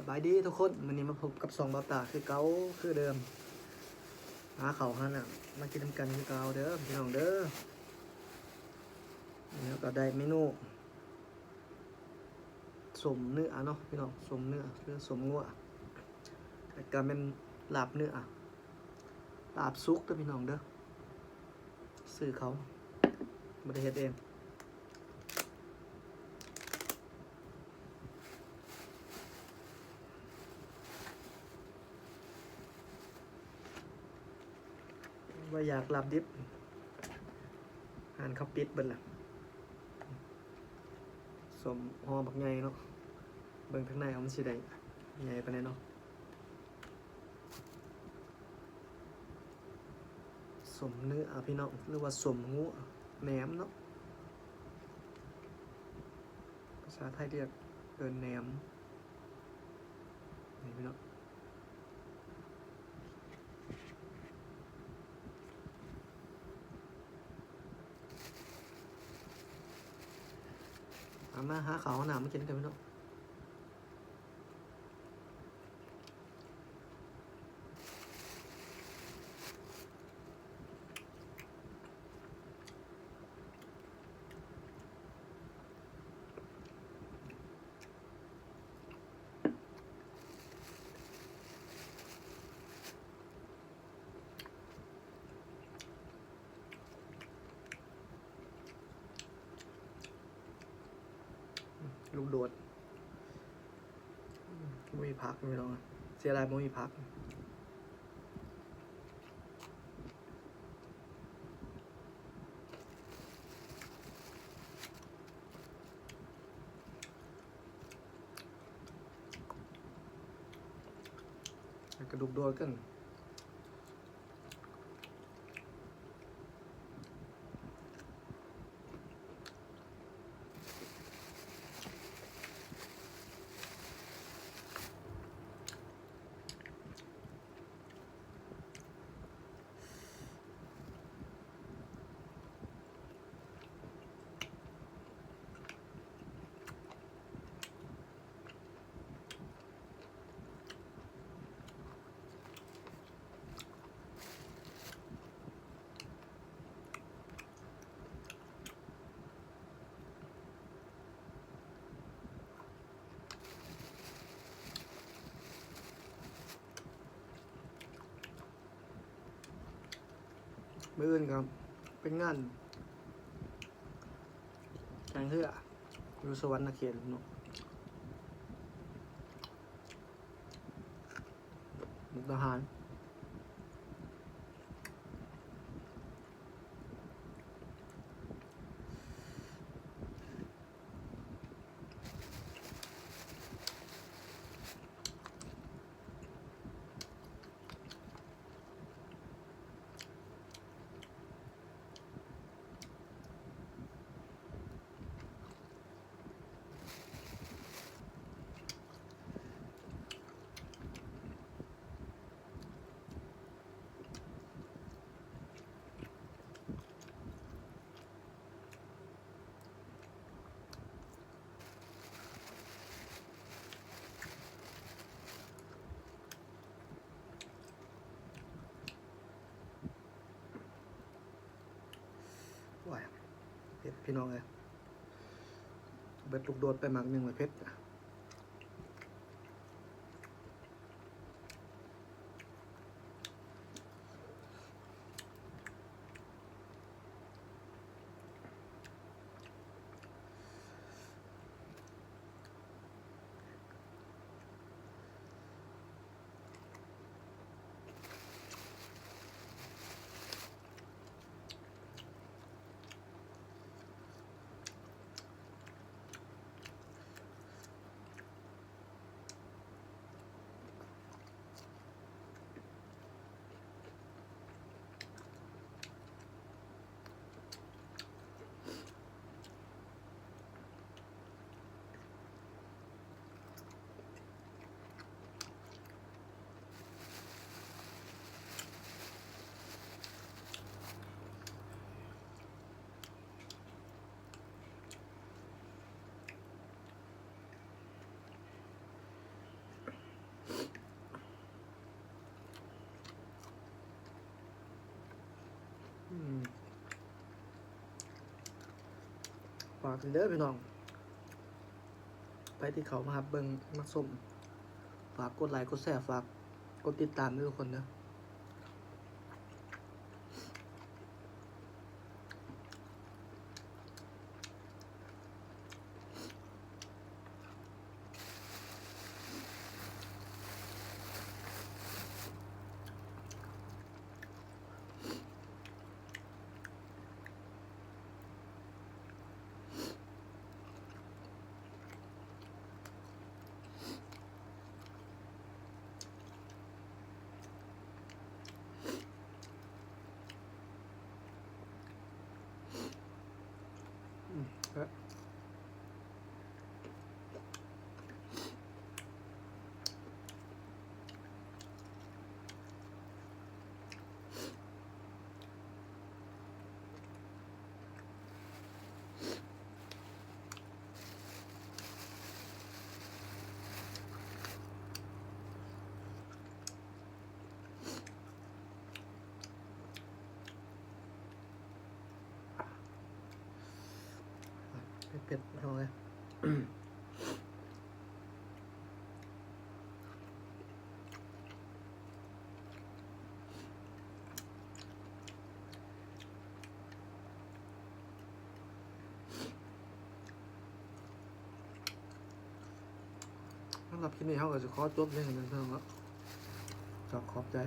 ສະບາຍດີທຸກຄົນ ມື້ນີ້ມາພົບກັບຊ່ອງບ່າວຕາຄືເກົ່າຄືເດີມ ຫາເຂົ້າຫານ້ຳມາກິນນຳກັນຄືເກົ່າເດີພີ່ນ້ອງເດີ. ແລ້ວກໍໄດ້ເມນູສົ້ມເນື້ອເນາະພີ່ນ້ອງ ສົ້ມເນື້ອ ຫຼືສົ້ມງົວ ແລ້ວກໍແມ່ນລາບເນື້ອ ລາບສຸກເດີພີ່ນ້ອງເດີ ຊື້ເຂົາ ບໍ່ໄດ້ເຮັດເອງ. ວ່າຢາກລາບດິບ ຮ້ານເຂົາປິດເບິດລະ. ສົ້ມຫໍ່ບັກໃຫຍ່ເນາະ ເບິ່ງທາງໃນວ່າມັນຊິໄດ້ໃຫຍ່ປານໃດເນາະ. ສົ້ມເນື້ອພີ່ນ້ອງ ຫຼືວ່າສົ້ມງົວ ແໜມເນາະ ພາສາໄທລຽກເອີ້ນແໜມ ນີ້ພີ່ນ້ອງ. ເອົາມາ ຫາເຂົ້າຫານ້ຳມາກິນນຳກັນພີ່ນ້ອງ. ລູກໂດດ ບໍ່ມີຜັກພີ່ນ້ອງ ເສຍດາຍບໍ່ມີຜັກ. ກະດູກໂດດກັນ. ມື້ອື່ນກໍເປັນງານແຂ່ງເຮືອຢູ່ສະຫວັນນະເຂດເນາະ ມຸກດາຫານ. ໂອ້ຍ ເຜັດພີ່ນ້ອງເອີຍ ເບິດລູກໂດດໄປໝາກໜຶ່ງລະເຜັດ. ໂ ຝາກເດີພີ່ນ້ອງ ໃຜທີ່ເຂົ້າມາຮັບເບິ່ງມາຊົມ ຝາກກົດໄລ ກົດແຊ ຝາກກົດຕິດຕາມເດີທຸກຄົນເດີ. ເຜັດໆ ພີ່ນ້ອງເອີຍ. ສຳລັບຄລິບນີ້ເຮົາກໍຊິຂໍຈົບພຽງເທົ່ານີ້ເນາະ. ຂໍຂອບໃຈ.